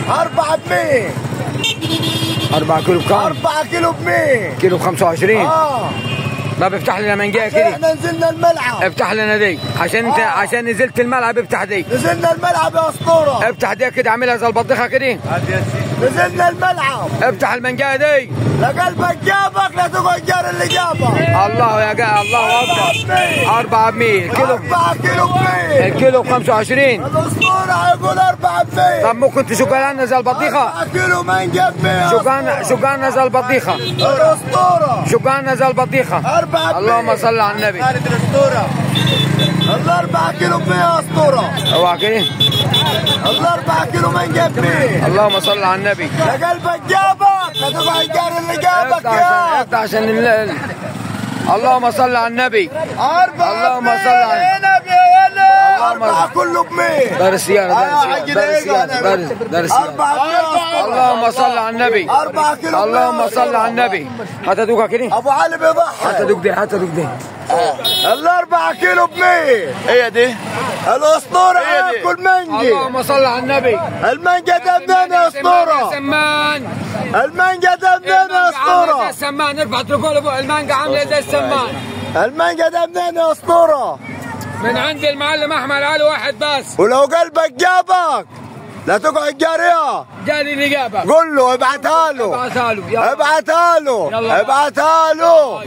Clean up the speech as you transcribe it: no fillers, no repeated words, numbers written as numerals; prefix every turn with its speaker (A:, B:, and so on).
A: 4 ب 100.
B: 4 كيلو بكام؟
A: 4 كيلو ب 100.
B: كيلو ب 25. ما بيفتح لنا منجايه كده.
A: احنا نزلنا الملعب.
B: افتح لنا دي عشان انت عشان نزلت الملعب. افتح دي.
A: نزلنا الملعب يا اسطورة.
B: افتح دي كده، اعملها زي البطيخه كده.
A: نزلنا الملعب.
B: افتح المنجايه دي.
A: لا قلبك جابك لا تقعد جار اللي جابك.
B: الله يا جا الله اكبر. 4 ب 100. كيلو
A: 4 كيلو ب 100.
B: الكيلو ب 25.
A: الاسطورة يقول 4 ب 100.
B: طب ممكن تشوفها لنا زي البطيخه؟
A: 4 كيلو مانجا ب 100.
B: شوفها لنا زي البطيخه.
A: الاسطورة
B: شوفها لنا زي البطيخه.
A: 4 ب 100.
B: اللهم صل على النبي.
A: الاسطورة ال 4 كيلو ب 100 يا اسطورة.
B: اوعى كده.
A: ال 4 كيلو مانجا ب 100.
B: اللهم صل على النبي.
A: لا قلبك جابك لا تقعد جار اللي جابك يا.
B: افتح عشان اللهم صل على النبي.
A: 4
B: اللهم صل على
A: النبي يا ولد. 4 كله ب 100.
B: دار السيارة دار السيارة.
A: 4.
B: اللهم صل على النبي.
A: 4 كيلو.
B: اللهم صل على النبي. هتدوقها كده؟
A: ابو علي بيضحك.
B: هتدوق دي، هتدوق دي.
A: ال 4 كيلو ب 100.
C: هي دي
A: الاسطورة. ياكل مانجا.
B: اللهم صل على النبي.
A: المانجا ده منين يا اسطورة؟
B: سمان.
A: المانجا ده منين يا اسطورة؟
B: السمان. ارفع تركوا فوق. المانجا عامله زي السمان.
A: المانجا ده منين يا اسطورة؟
B: من عند المعلم احمد علي واحد بس.
A: ولو قلبك جابك لا تقعد جاريها.
B: جاري اللي جابك
A: قول له ابعتها له.
B: ابعتها له.
A: ابعتها له. ابعتها له.